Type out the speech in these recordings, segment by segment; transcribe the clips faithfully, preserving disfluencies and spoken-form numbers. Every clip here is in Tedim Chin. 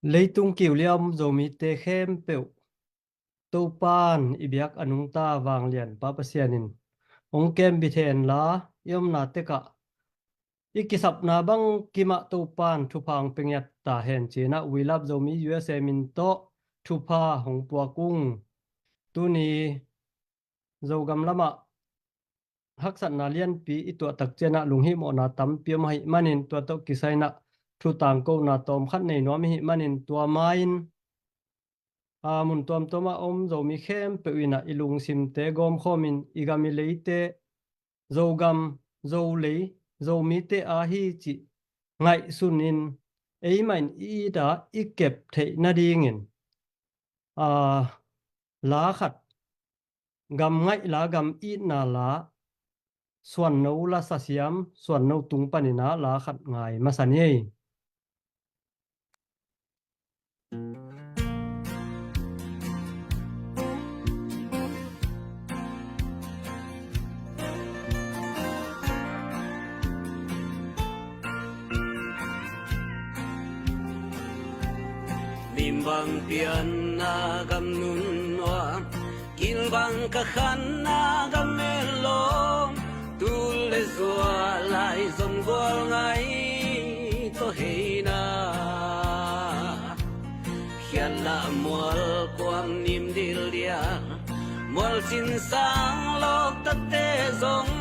Leitung kiuliam Zomite khempeuh Topan i biak a nungta vanglian Pa Pasian in hong kembit hen la, i omna tekah i kisapna bang kimah Topan thupha hong pia ngiat ta hen cinah We Love Zomi U S A min tawh thupha hong puak ung. Tuni Zogam lamah haksatna lianpi i tuah tak cianah lunghimawhna tampi om ahih manin tua tawh kisai inah thu tangkona tawmkhat nei nuam ihih manin tua ma-in a mun tuamtuamah om Zomi khempeuh inah i lungsimte gawmkhawmin i gam i leite Zogam, Zolei, Zomite ahi cih ngaihsunin eimah in i ita i kep theih nadingin a la khat gam ngaih la, gam itna la, suanno la sasiam, suanno tung paninah la khat ngai masa ni ei. Lim bang pianna gam nun nuam, kil bang ka khanna gam el lawm, tul le zua lai zom gual ngai tawh heina. Khiatlah mual kuam nim dildial, mual sinsang lawk tatte zong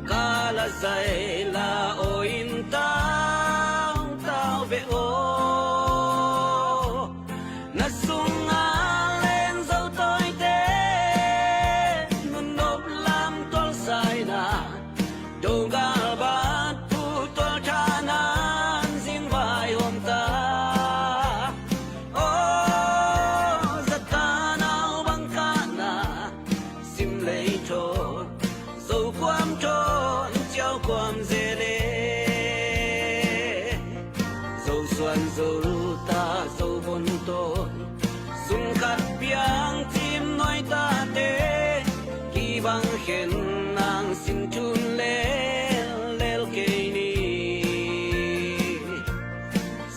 ka la zai la aw in tautau ve aw. Na sunga leng zo tawite nunop lam tual saina, dogal bat pu tual thanan zing vai hom ta. Aw zata nau bang kahna, sim lei thawn, zo kuam thawn, ciau kuam zele. Zo suan zo ta zo bon tawn, sum khat piang cim nuai tate, kibang khen nang sin thun lel lel kei ni.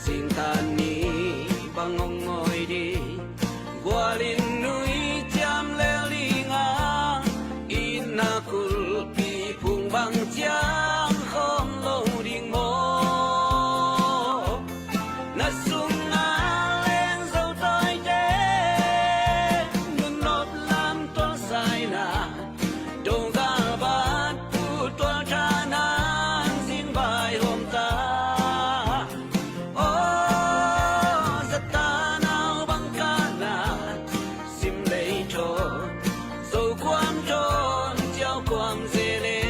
Singtan ni bang hong ngawi ding, gualin nui ciam lel dinga, itna kulhpi phung bang ciang khawm lo ding maw? Na sunga leng zo tawite nunop lam tual saina, dogal bat pu tual thanan zing vai hom ta. Aw zata nau bang kahna, sim lei thawn, zo kuam thawn, ciau kuam zele.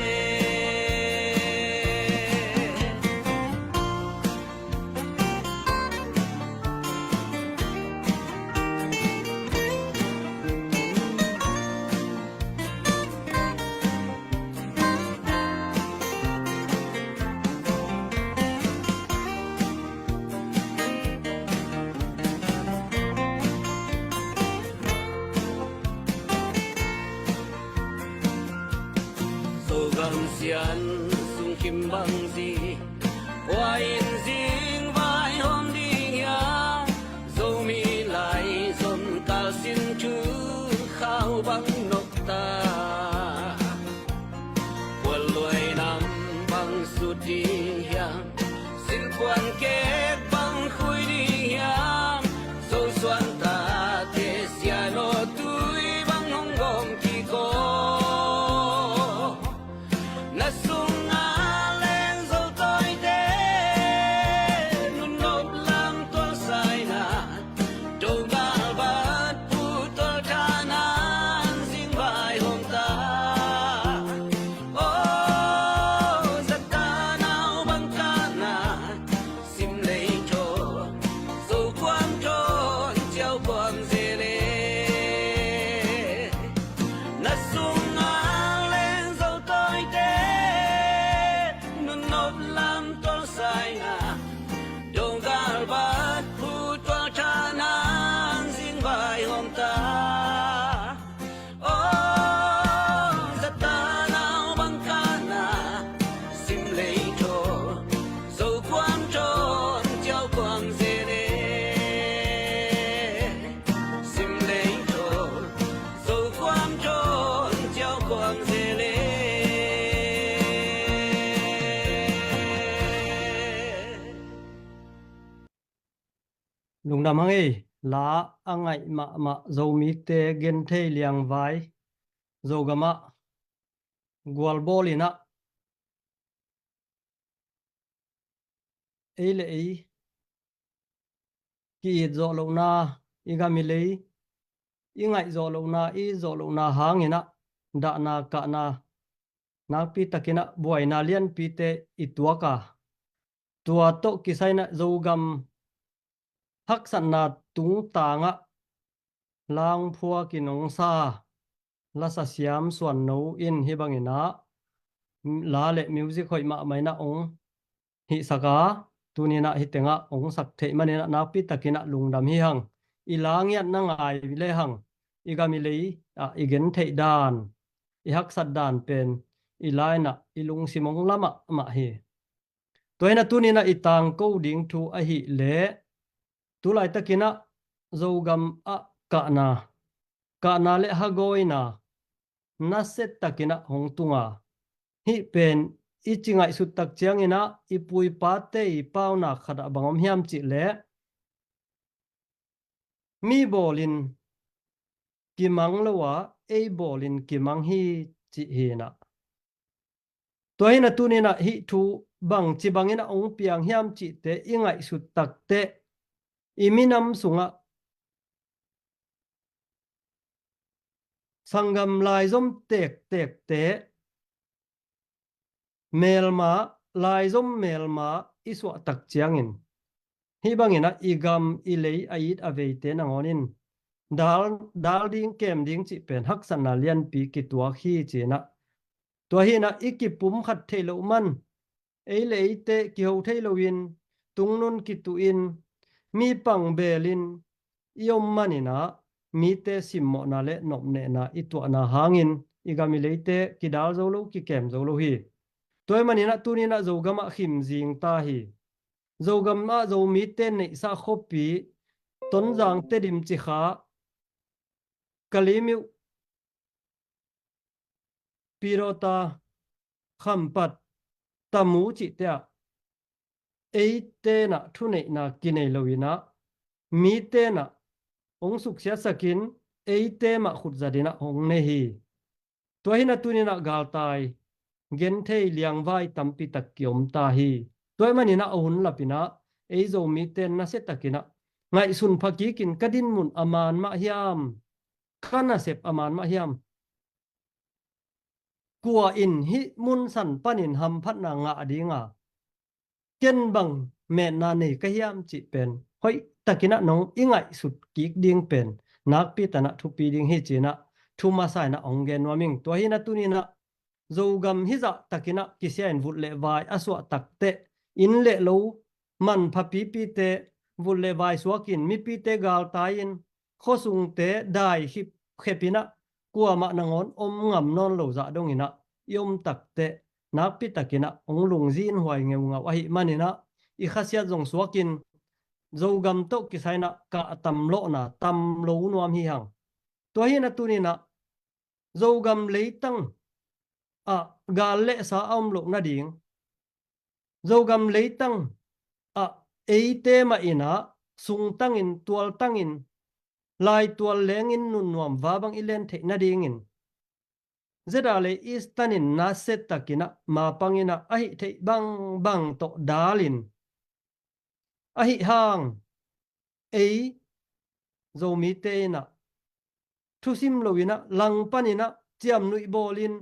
Zogam sian sungkhim bang zi, kua in zing vai hom ding hiam? Zomi lai zom kal sin thu khau bang nop ta. Puan luai nam bang sut ding hiam? Silpuan kek bang khui ding hiam? Zosuan tate sianawtui bang hong gawm kik aw. Na sunga leng zo tawite Lungdam hang ei, la a ngaih mahmah Zomite genthei liangvai, Zogam ah gualbawl in ah ei le ei ki-it zawh lohna, i gam i lei i ngaih zawh lohna, i it zawh lohna hangin ah dahna kahna, nakpi takin ah buaina lianpite i tuak a, tua tawh kisai in ah Zogam haksatna tungtang ah langphuak in hong sa lasa siam Suan No in hih bangin ah la le music hoih mahmah in ah hong hihsak a, tuni in ah hih teng ah hong sak theih manin ah nakpi takin ah lungdam hi hang. I la ngiatna ngai le hang, i gam i lei ah i gentheih dan, i haksat dan pen i la in ah i lungsim hong la mahmah hi. Tua hi in ah tuni in ah i tangko ding thu ahih leh, tu laitakin ah Zogam ah kahna, kahna le hagawina nasia takin ah hong tung a, hih pen i ci ngaihsut tak ciangin ah i pu i pate i paunak khat ah bang om hiam cih leh, mi bawlin kimang lo a, ei bawlin kimang hi, cih hi in ah. Tua hi in ah tuni in ah hih thu bangci bangin ah hong piang hiam cihte i ngaihsut takteh, i minam sungah sanggam laizom tektekte melma, laizom melma i suah tak ciangin, hih bangin ah i gam i lei a it a veite nangawn in dal, dal ding, kem ding cih pen haksatna lianpi kituak hi, ci in ah. Tua hi in ah i kipumkhat theih loh man, ei le eite kiho thei loin, tungnun kituhin, mi pang belin i om manin ah mite simmawhna le nopnehna i tuahna hangin i gam i leite kidal zo lo, kikem zo lo hi. Tua ahih manin ah tuni in ah Zogam ah khim zing ta hi. Zogam ah Zomite neihsa khuapi, Tonzang, Tedim, Cikha, Kalemyo, Pirota, Khampat, Tamu cihte ah eite in ah thuneihna kinei lo in ah, mite in ah hong suksiatsakin, eite mah khut zat in ah hong nei hi. Tua hi in ah tuni in ah galtai, genthei liangvai tampi tak kiom ta hi. Tua ahih manin ah a hun lapin ah ei Zomite nasia takin ah ngaihsun pha kikin, ka dinmun a man mah hiam, ka nasep a man mah hiam, kua in hih mun san panin hamphatna ngah ding a, ken bang metna nei ka hiam cih pen hoih takin ah nong i ngaihsut kik ding pen nakpi takin ah thupi ding hi, ci in ah thu masa in ah hong gen nuam ing. Tua hi in ah tuni in ah Zogam hizah takin ah kisia in vut le vai a suah takteh, inn le lo manpha pipite vut le vai suakin, mipite galtai-in, khuasungte dai khipkhep in ah, kuamah nangawn om ngam nawn lo zah dongin ah i om takteh, nakpi takin ah hong lungzinhuai ngeungau ahih manin ah, i khasiat zong suakin, Zogam tawh kisai in ah kah a tam lawhna tam lo nuam hi hang. Tua hi in ah tuni in ah Zogam leitang ah gal le sa a om loh nading, Zogam leitang ah eite mah in ah sungtangin, tualtangin, laitual lengin nunnuam va bang i len theih nadingin, ZRA le Eastern in nasia takin ah mapang in ah a hih theih bangbang tawh dalin, ahi hang ei Zomite in ah thusim lo in ah, langpan in ah, ciamnuih bawlin,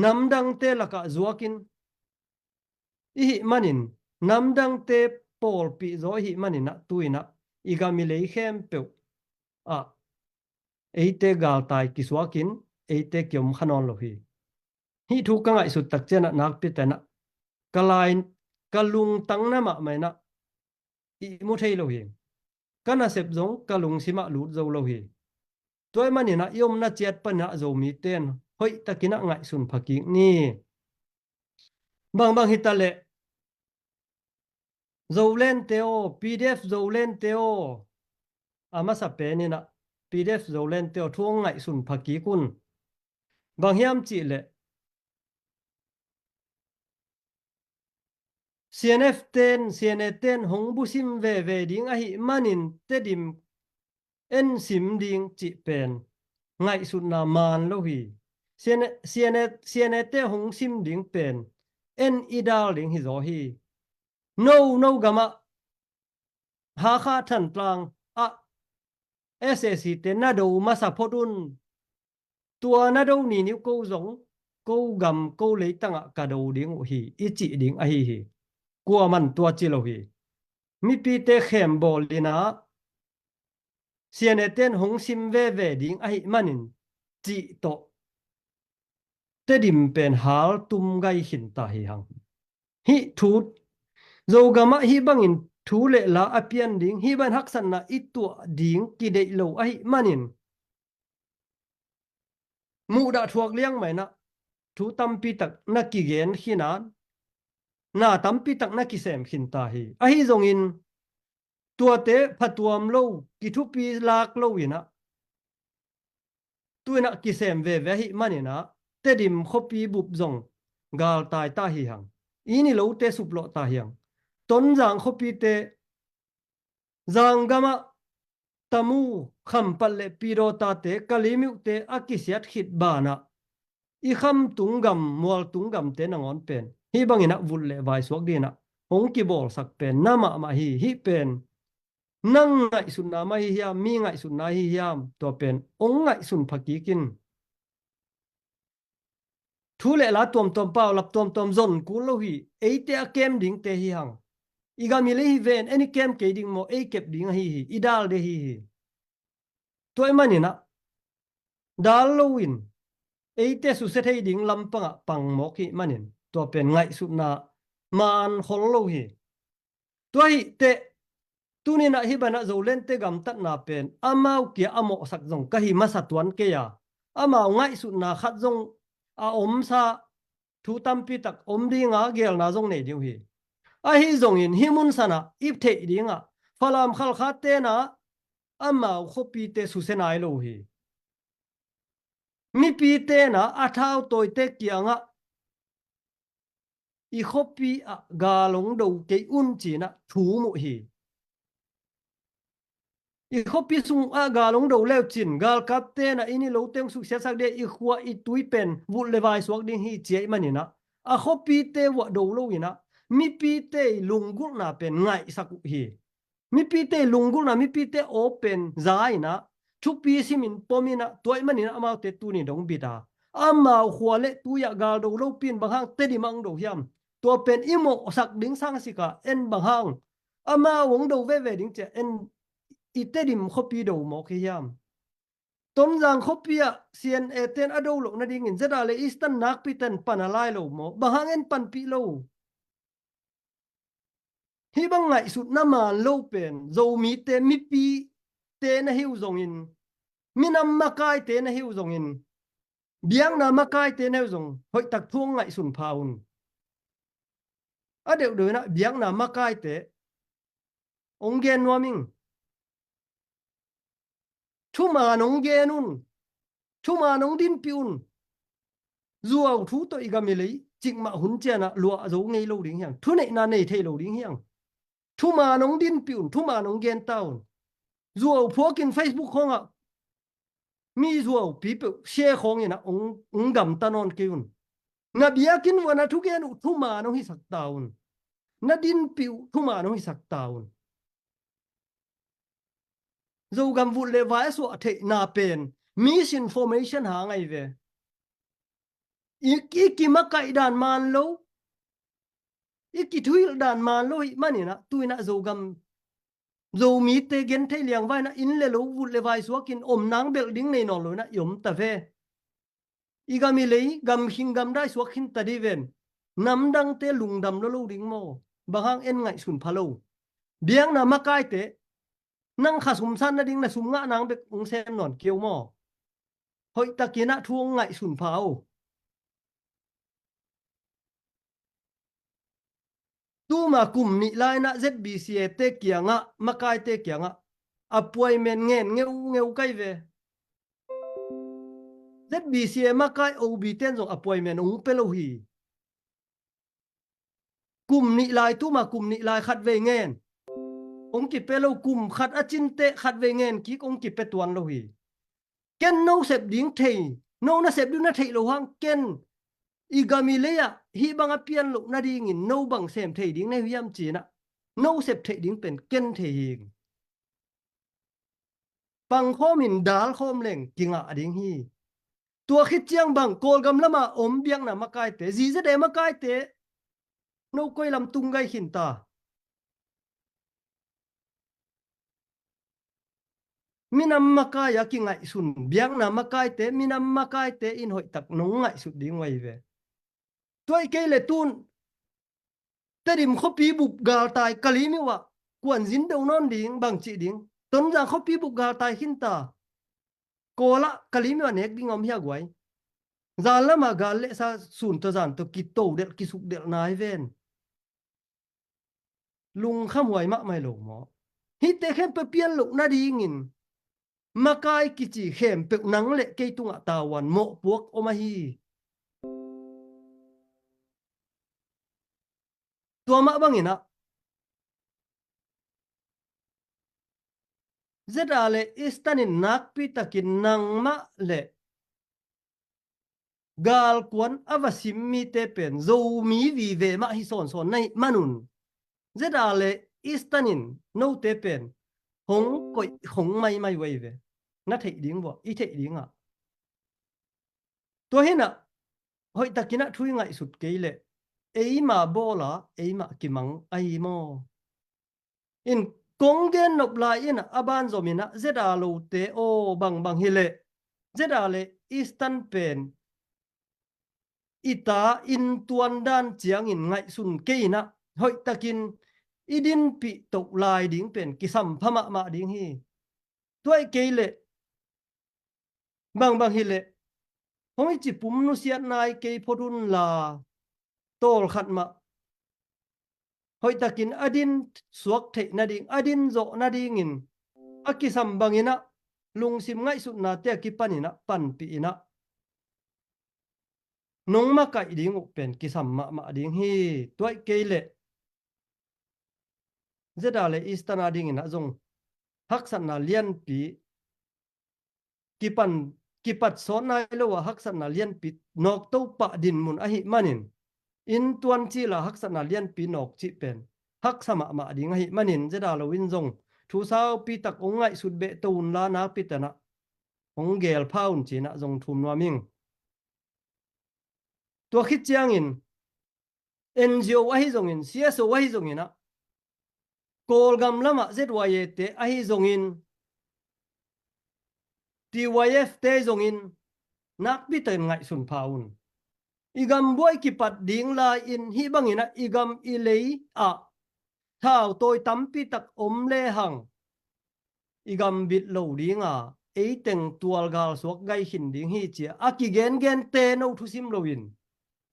namdangte lakah zuakin i hih manin, namdangte pawlpih zaw i hih manin ah, tu in ah i gam i lei khempeuh ah eite galtai kisuakin, eite kiom kha nawn lo hi. Hih thu ka ngaihsut tak ciangin ah nakpi takin ah ka lai, ka lungtang na mahmah in ah i mu thei lo hi. Ka nasep zong ka lungsim ah lut zo lo hi. Tua ahih manin ah i omna ciat panin ah Zomite in hoih takin ah ngaihsun pha kik ni. Bangbang hi ta leh, Zolente aw, PDF Zolente aw, a masa pen in ah PDF Zolente aw, thu hong ngaihsun pha kik un. Bang hiam cih leh, CNF ten, CNA ten hong busim veve ding ahih manin Tedim en sim ding cih pen ngaihsutna man lo hi. CNA, CNA, CNA te hong sim ding pen en i dal ding hi zaw hi. No, no gamah Hakha Thantlang ah SAC te na do masa phot un. Tua na do niniu ko zong ko gam ko leitangah ka do ding uh hi, i cih ding ahi hi. Kuaman tua ci lo hi. Mipite khembawl inah CNA ten hong sim veve ding ahih manin cih tawh Tedim pen hal tum gai khin ta hi hang. Hih thu Zogamah hih bangin thu le la a pian ding, hih bang haksatna i tuah ding kideih lo ahih manin muhdah thuak liang mah inah thu tampi tak na kigen khin a, na tampi tak na kisem khin ta hi. Ahi zongin tuate phatuam lo, kithupi lak lo inah tu inah kisem veve ahih man inah Tedim khuapi bup zong galtai ta hi hang. I ni lote suplawh ta hi hang. Tonzang khuapite, Zanggamah Tamu, Khampat le Pidawta te, Kalimiuh te a kisiat khit banah i Khamtung gam, Mualtung gamte nangawn pen hih bang inah vut le vai suak ding inah hong kibawlsak pen na mahmah hi. Hih pen nang ngaihsutna mah hi hiam, mi ngaihsutna hi hiam, tua pen hong ngaihsun pha kik in. Thu le la tuamtuam, paulap tuamtuam zon kul lo hi. Eite a kem dingte hi hang. I gam hi lei hi ven, en i kem kei ding maw, ei kep ding ahi hi, i dal de hi hi. Tua ahih man inah dal loin eite susia thei ding lampangah pang mawk hih manin tua pen ngaihsutna man khol lo hi. Tua hi teh, tuni inah hih banah Zolente gamtatna pen amau kia a mawhsak zong ka hi masa tuan kei a, amau ngaihsutna khat zong a omsa thu tampi tak om dinga gelna zong nei ding uh hi. Ahi zongin hih mun sanah i theih dingah Falam, Khalkha tenah amau khuapite susia nai lo uh hi. Mipi tenah a thautawite kiangah i khuapi ah gal hong do kei un ci inah thu muh hi. I khuapi sungah gal hong do leu cin, galkap tenah i ni lote hong suksiatsak ding, i khua i tui pen vut le vai suak ding hi ci ahih man inah a khuapite uah do lo inah mipite i lunggulhna pen ngaihsak uh hi. Mipite i lunggulhna, mipite aw pen za inah thupi simin pom inah tua ahih man inah amaute tuni dong bit a, amau khua le tui ah gal do lopi in bang hang Tedim ah hong do hiam? Tua pen i mawhsak ding sangsikah en bang hang amau hong do veve ding ciah en i Tedim khuapi do mawk hi hiam? Tonzang khuapi ah CNA ten a do loh nadingin ZRA le Eastern nakpi ten pan a lai lo maw? Bang hang en panpih lo? Hih bang ngaihsutna man lo pen Zomite, mipite na hi uh zongin, minam makaite na hi uh zongin, biakna makaite na hi uh zong hoihtak thu hong ngaihsun pha un. A deuhdeuh inah biakna makaite hong gen nuam ing. Thuman hong gen un. Thuman hong dinpih un. Zuau thu tawh i gam i lei cikmah hun cianah luah zo ngei lo ding hi hang. Thuneihna nei thei lo ding hi hang. Thuman hong dinpih un. Thuman hong gen ta un. Zuau phuakin Facebook khawngah mi zuaupi peuh share khawng inah hong, hong gamta nawn kei un. Na biakinn uah na thugen uh thuman hong hisak ta un. Na dinpih uh thuman hong hisak ta un. Zogam vut le vai a suah theihna pen misinformation hang ahi ve. I, i kimakaih dan man lo, i kithuhilh dan man lo ahih man inah tu inah Zogam, Zomite genthei liangvai inah inn le lo, vut le vai suakin om nang belh ding nei nawn lo inah i om ta ve. I gam i lei, gam khing gam dai suak khin ta dih ven. Namdangte lungdam lo lo ding maw? Bang hang en ngaihsun pha lo? Biakna makaite, nang kha sum san nading na sum ngah nang bek hong sem nawn kei uh maw? Hoihtakin ah thu hong ngaihsun pha uh. Tuma kum nih lai-in ah Z B C A te kiangah, makaite kiangah appointment ngen ngeungeu kai ve. Z B C A makai O B ten zong appointment hong pe lo hi. kum nih lai tuma kum nih lai khat vei ngen. Hong kipia lo, kum khat a cinte khat vei ngen kik hong kipia tuan lo hi. Ken no sep ding thei, no na sep ding na theih lo hang ken i gam i lei ah hih bang a pian loh nadingin no bang sem thei ding na hi hiam cinah, no sep theih ding pen ken thei hi. Pangkhawm in dalkhawm leng kingah ding hi. Tua khit ciang bang Kawlgam lama om biakna makaite, zizade makaite, no koi lam tung gai khin ta. Minam makai a kingaihsun biakna makaite, minam makaite in hoihtak nong ngaihsut ding uh ahi ve. Tua i kei le tun Tedim khuapi bup galtai Kalimyo ah kuan zin deuh nawn ding bang cih ding. Tonzang khuapi bup galtai khinta. Kawlah Kalimyo ah nek ding om hia guai. Zan lama gal le sa sun tawh zan tawh kito delh kisuk delh nai ven. Lungkham huai mahmah lo maw? Hihte khempeuh pian loh nadingin makai kici khempeuh nang le kei tungah tavuan mawhpuak om ahi. Tua mah banginah ZRA le Eastern in nakpi takin nangmah le galkuan a va sim mite pen Zomi vive mah hi sawnsawn na hih manun ZRA le Eastern in note pen hong koih hong maimai uh ahi ve. Na theih ding uh ah, i theih dingah. Tua hinah hoihtakinah thu i ngaihsut kei leh eima bawla eima kimang ahi maw? In kong gen nop lai inah a ban zominah ZRA lote aw bangbang hileh ZRA le Eastern pen i ta in tuan dan ciangin ngaihsun kei inah hoihtakin i dinpih toh lai ding pen kisam pha mahmah ding hi. Tua i kei leh bangbang hileh hong i cipum nusiat nai kei phot unla tawlkhat mah hoihtakin a din suak theih nading, a din zawh nadingin a kisam banginah lungsim ngaihsutnate a kipaninah panpih inah nong makaih ding uh pen kisam mahmah ding hi. Tua i kei leh ZRA le Eastern a dinginah zong haksatna lianpi kipan kipat sawt nai lo ah haksatna lianpi nawk to pah dinmun ahi manin in tuan cila haksatna lianpi nawk cih pen haksa mahmah ding ahi manin ZRA lo in zong thu saupi tak hong ngaihsut beh to unla nakpi tanah hong gel pha un cinah zong thum nuam ing. Tua khit ciangin NGO ahi zongin, CSO ahi zonginah Kawlgam lamah ZYA te ahi zongin TYF te zongin nakpi takin ngaihsun pha un. I gam buai kipat ding lai-in hih banginah i gam i lei ah thautawi tampi tak om lehang i gam bit lo dinga eiteng tualgal suak gai khin ding hi cia a kigengente no thusim loin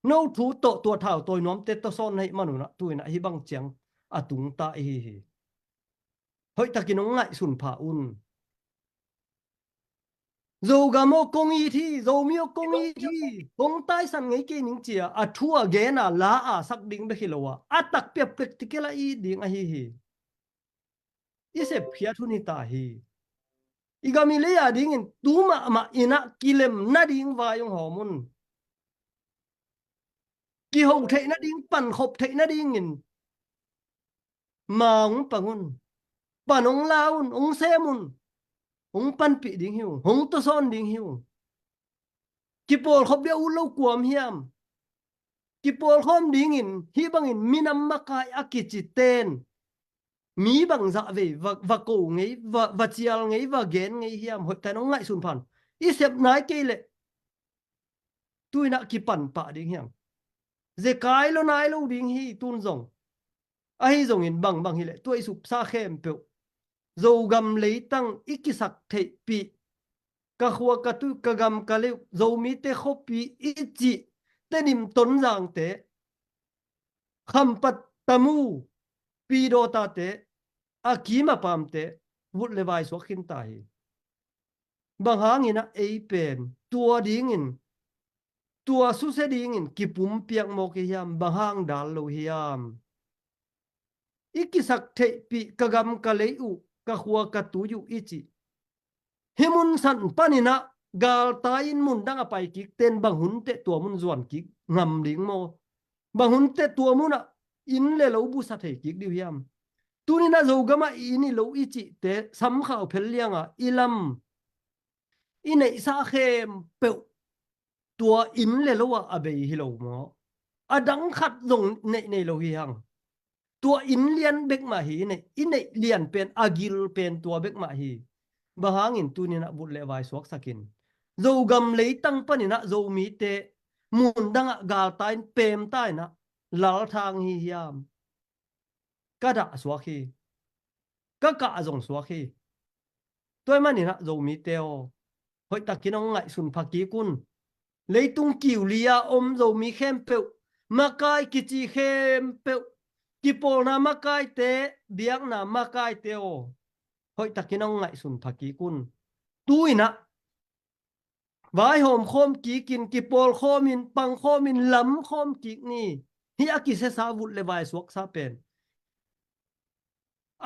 no thu tawh tua thautawi nuamte tawsawn na hih manunah tuinah hih bang ciang a tungta ihi hi. Hoihtakin hong ngaihsun pha un. Zogam aw kong it hi, Zomi aw kong it hi, kong taisan ngei kei ning cia a thu a gena la a sak ding bek hi lo a a takpi a practical a it ding ahi hi. I sepkhiat hun hi ta hi. I gam i lei a dingin tu mahmah inah kilem nading vai hong hawm un. Kiho theih nading, pankhop theih nadingin ma hong pang un. Pan hong la un, hong sem un. Hong panpih ding hi uh, hong tawsawn ding hi uh. Kipawlkhop dia ut lo kuam hiam? Kipawlkhawm dingin hih bangin minam makai a kici ten mi bangzah vei va, va ko ngei, va, va cial ngei, va gen ngei hiam? Hoihtakin hong ngaihsun phan. I sep nai kei leh tuinah kipan pah ding hiam? Zekai lo nai lo ding hi tun zong. Ahi zongin bangbang hileh tua i supsa khempeuh Zogam leitang i kisak theihpih, ka khua ka tu ka gam ka leuh Zomite khuapi i cih Tedim Tonzangte, Khampat, Tamu, Pidawtate, a kim a pamte vut le vai suak khinta hi. Bang hanginah ei pen tua dingin, tua susia dingin kipumpiak mawk i hiam? Bang hang dal lo hiam? i kisak theihpih ka gam ka lei uh, ka khua ka tui uh i cih. Hih mun san paninah galtai in mun dang a pai kik ten bang hun teh tua mun zuan kik ngam ding maw? Bang hun teh tua munah inn le lo busa thei kik dih uh hiam? Tuninah Zogamah i inn i lo i cihte samkhau phel lianga i lam i neihsa khempeuh tua inn le lo ah a bei hi lo maw? A dang khat zong neih nei lo hi hang. Tua inn lian bek mah hi i neih, i neih lian pen a gil pen tua bek mah hi. Bang hangin tuninah vut le vai suaksakin Zogam leitang paninah Zomite mun dangah galtai in pemta inah lalthang hi hiam? Ka dah suak hi. Ka kah zong suak hi. Tua ahih maninah Zomite aw, hoihtakin hong ngaihsun pha kik un. Leitung kiu li-a om Zomi khempeuh, makai kici khempeuh, kipawlna makaite, biakna makaite aw, hoihtakin hong ngaihsun pha kik un. Tu-inah vaihawm khawm kikin, kipawl khawmin, pang khawmin, lam khawm kik ni. Hih a kisesa vut le vai suaksa pen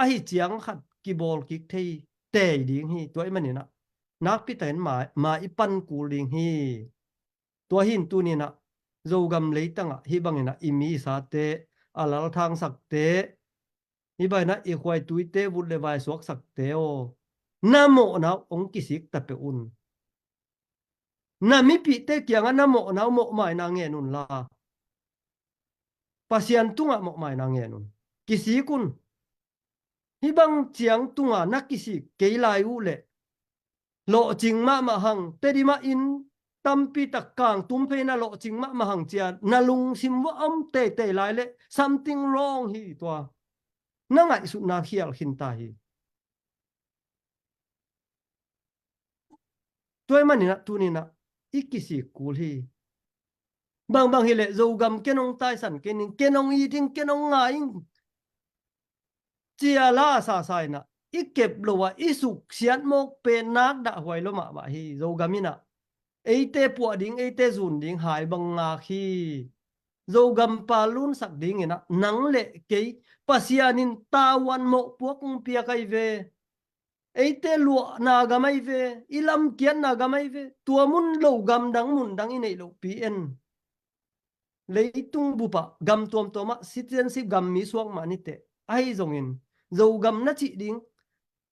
ahi ciang khat kibawl kik thei tei ding hi. Tua ahih maninah nakpi takin ma, ma i pan kul ding hi. Tua hin tuninah Zogam leitangah hih banginah i mi i sate a lalthangsakte, hih banginah i khuaituite vut le vai suaksakte aw, na mawhna uh hong kisik ta peuh un. Na mipihte kiangah na mawhna uh mawhmaina ngen unla, Pasian tungah mawhmaina ngen un. Kisik un. Hih bang ciang tunga na kisik kei lai uh leh lawhcing mahmah hang, Tedim ah inn tampi tak kangtum phei na lawhcing mahmah hang cia na lungsim uah om teitei lai leh something wrong hi. Tua na ngaihsutna khial khinta hi. Tua ahih maninah tuninah i kisik kul hi. Bangbang hileh Zogam ken hong taisan kei ning, ken hong it ing, ken hong ngai ing, cia la sasa inah i kep lo ah i suksiat mawk pen nak dahhuai lo mahmah hi. Zogam inah eite puah ding, eite zun ding hai bang ngak hi. Zogam pal lunsak dinginah nang le kei Pasian in tavuan mawhpuak hong piak ahi ve. Eite luahna gam ahi ve, i lamkiatna gam ahi ve. Tua mun lo gamdang mundang i neih lohpi en. Leitung bupah gam tuamtuamah citizenship gam mi suak mah niteh, ahi zongin Zogam na cih ding,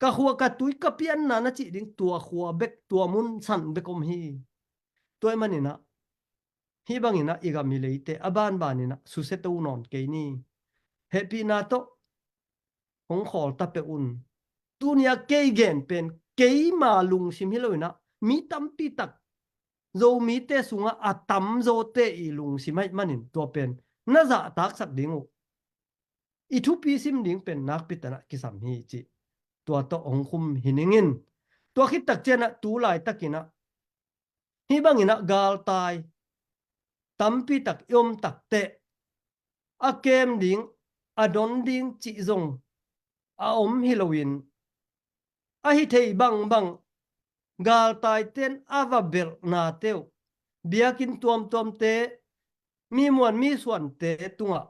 ka khua ka tui ka pianna na cih ding, tua khua bek, tua mun san bek om hi. Tua ahih maninah hih banginah i gam i leite a banbaninah susia to nawn kei ni. Hehpihna tawh hong khawl ta peuh un. Tunia kei gen pen keima lungsim hi loinah mi tampi tak Zomite sungah a tamzawte i lungsim ahih manin tua pen na zahtaksak ding uh. I thupi sim ding pen nakpi tanah kisam hi cih tua tawh hong khum hi ningin. Tua khittak cianah tu laitakinah hih banginah galtai tampi tak i om takteh a kem ding, a don ding cih zong a om hi loin, ahi thei bangbang galtaiten a va belhnate uh, biakinn tuamtuamte, mi muan mi suante tungah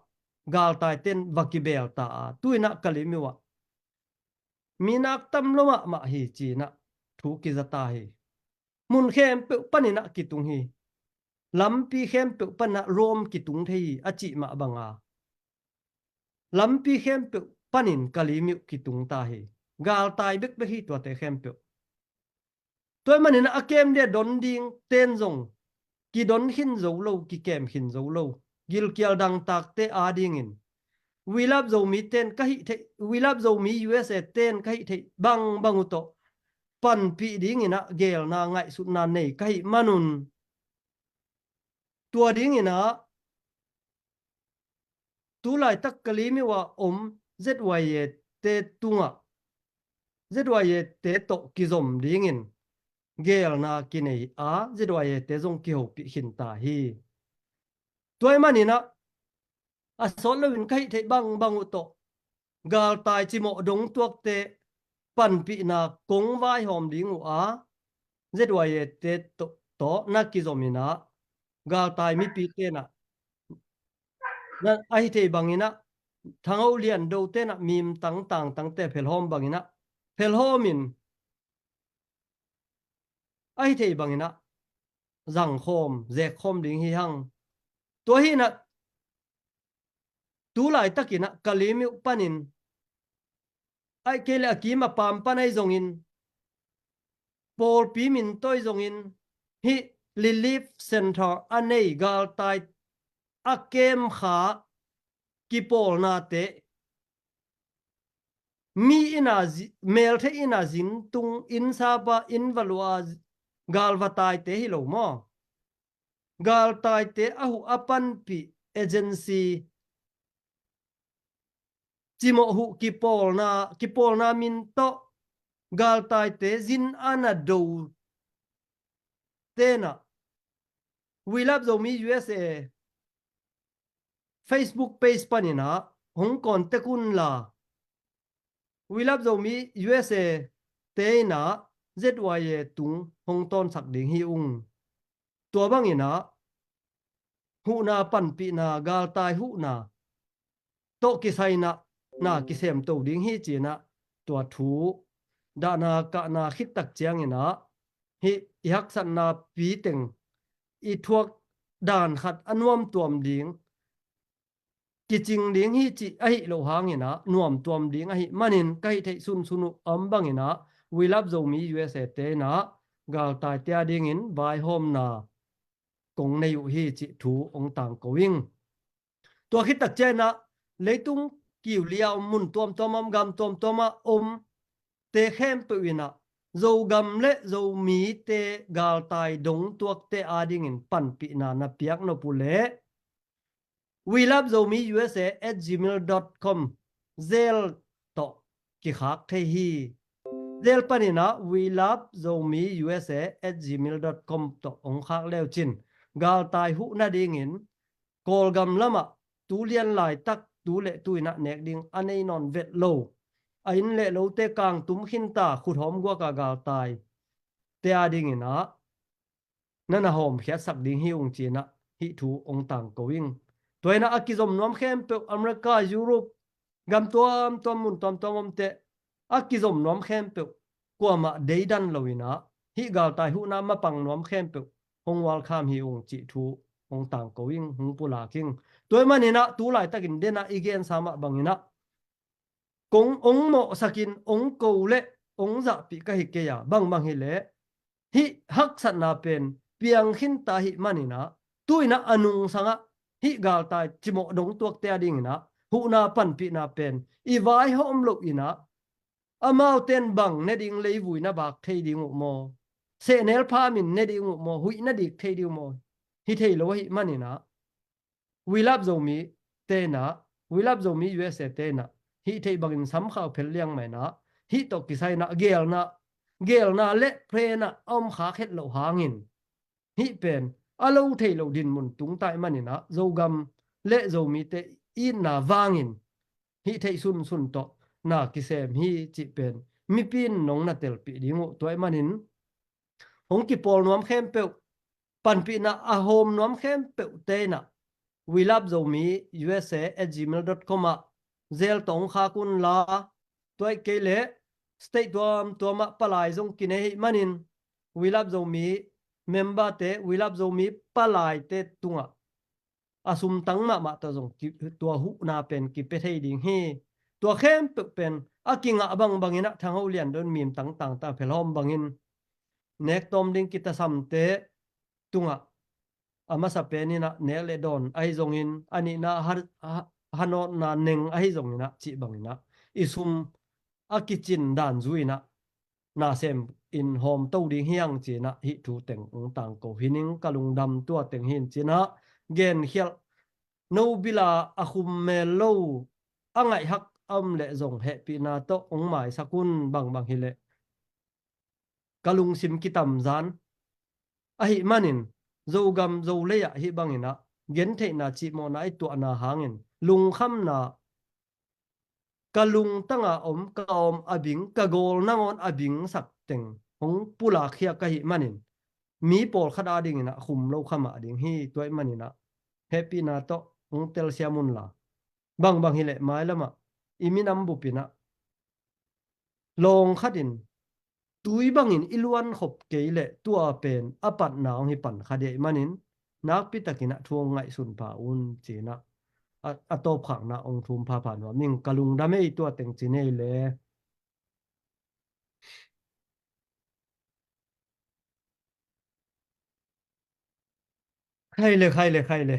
galtaiten va kibelta a, tuinah ka lim uh ah mi nak tam lo mahmah hi cinah thu kizata hi. Mun khempeuh paninah kitung hi. Lampi khempeuh paninah Rome kitung thei hi a cih mah banga lampi khempeuh panin ka lim uh kitung ta hi. Galtai bekbek hi tuate khempeuh. Tua ahih maninah a kem dia don ding ten zong kidon khin zo lo, kikem khin zo lo. Gilkial dangtakte adingin We Love Zomi ten ka hih theih, We Love Zomi U S A ten ka hih theih bangbang uh tawh panpih dinginah gelna ngaihsutna nei ka hih manun, tua dinginah tu laitak ka lim uh a om Z Y A te tungah Z Y A te tawh kizom dingin gelna kinei a, Z Y A te zong kihopih khinta hi. Tua ahih maninah a sawt loin ka hih theih bangbang uh tawh galtai cimawh dong tuakte panpihna kong vaihawm ding uh a, Z Y A te tawh, tawh na kizominah galtai mipi tenah na, ahi thei banginah Thangho Lian Do tenah mim tangtang tangte phelhawm banginah phelhawmin ahi thei banginah zangkhawm zekkhawm ding hi hang. Tua hinah tu laitakinah Kalaymyo panin aih kei le a kim a pam pan ahi zongin pawlpi min tawi zongin hih Relief Center a nei galtai a kem kha kipawlnate mi ina melthei ina zin tung inn sapa inn va lua galvataite hi lo maw? Galtaite a huh a panpih agency cimawh huh kipawlna kipawlna min tawh galtaite zin a na do tenah We Love Zomi U S A Facebook page paninah hong contact unla We Love Zomi U S A te inah Z Y A tung hong tawnsak ding hi ung. Tua banginah huhna panpihna galtai huhna tawh kisaina na kisemto ding hi cinah tua thu dahna kahna khittak cianginah hih i haksatna piteng i thuak dan khat a nuamtuam ding kicing ding hi cih ahi lo hanginah nuamtuam ding ahi manin ka hih theih sunsun uh a om banginah We Love Zomi U S A te inah galtaite a dingin vaihawmna kong nei uh hi cih thu hong tangko ing. Tua khittak cianah leitung kiulia om mun tuamtuama om gam tuamtuama om te khempeuh inah Zogam le Zomite galtai dong tuakte a dingin panpihna na piak nop uh leh We Love Zomi U S A at gmail dot com zel tawh kikhak thei hi. Zel paninah We Love Zomi U S A at gmail dot com tawh hong khak leucin galtai huh nadingin Kawlgam lamah tu lian laitak tu le tu inah nek ding a nei nawn vet lo a inn le lote kangtum khinta khuthawm guaka galtai te a dinginah na na hawmkhiatsak ding hi ung cinah hih thu hong tangko ing. Tua inah a kizom nuam khempeuh America, Europe gam tuamtuam mun tuamtuam omte a kizom nuam khempeuh kuamah deidan loinah hih galtai huhna mapang nuam khempeuh hong welcome hi ung cih thu hong tangko ing hong pulak ing. Tua ih maninah tu laitakin denah i gensa mah banginah kong ong mawhsakin ong ko le ong zahpih ka hi kei a bangbang hileh hih haksatna pen piang khinta hih maninah tu inah a nungsangah hih galtai cimawh dong tuakte a dinginah huhna panpihna pen i vaihawm loh inah amauten bang ne ding leivui na bak thei ding uh maw? Sehnel phamin ne ding uh maw? Huih na dik thei ding uh maw? Hi thei lo ahih maninah We Love Zomi tenah We Love Zomi U S A tenah hih theih bangin samkhau phel liang mainah hih tawh kisainah gelna gelna le prenah a om khak het loh hangin hih pen a lo thei lo dinmun tungtai maninah Zogam le Zomite itna vangin hih theih sunsun tawh na kisem hi cih pen mipi in nong na telpih ding uh. Tua ih manin hong kipawl nuam khempeuh panpihna a hawm nuam khempeuh te inah We Love Zomi U S A at gmail dot com ah zel tawh hong khak unla tua ih kei leh state tuamtuamah palai zong kinei hih manin We Love Zomi member te We Love Zomi palaite tungah a sumtang mahmah tawh zong tua huhna pen kipia thei ding hi. Tua khempeuh pen a kingah bangbangin ah Thangho Lian Do in mim tangtang ta phelhawm bangin nek tawm ding kitasamte tungah a masa penin ah nek le dawn ahi zongin a nihna hanawtna neng ahi zongin ah cih bangin ah i sum a kicin dan zui in ah nasem in hawm to ding hi hang ci-in ah hih thu teng ong tangko hi ning. Ka lungdam tua teng hi in ci-in ah genkhialh no bila a khum mel lo a ngaihhak a om leh zong hehpihna tawh ong maisak un. Bangbang hileh ka lungsim kitamzan ahih manin Zogam Zolei ah hih bangin ah gentheihna cihmawhna i tuahna hangin lungkhamna ka lungtanga om ka awm a bing ka gawl nangawn a bingsak teng hong pulakkhia ka hih manin mi pawlkhat adingin ah khum lo kha mah ding hi. Tua ih manin ah hehpihna tawh hong telsiam unla Bangbang hileh mailamah i minam bupinah lawng khatin tui bangin i luan khop kei leh tua pen a patna hong hi pan kha dei manin nakpi takin ah thu hong ngaihsun pha un cinah a, a tawpkhakna hong thum phapha nuam ing. Ka lungdam ei tua teng ci nei le. Khai le, khai le, khai le.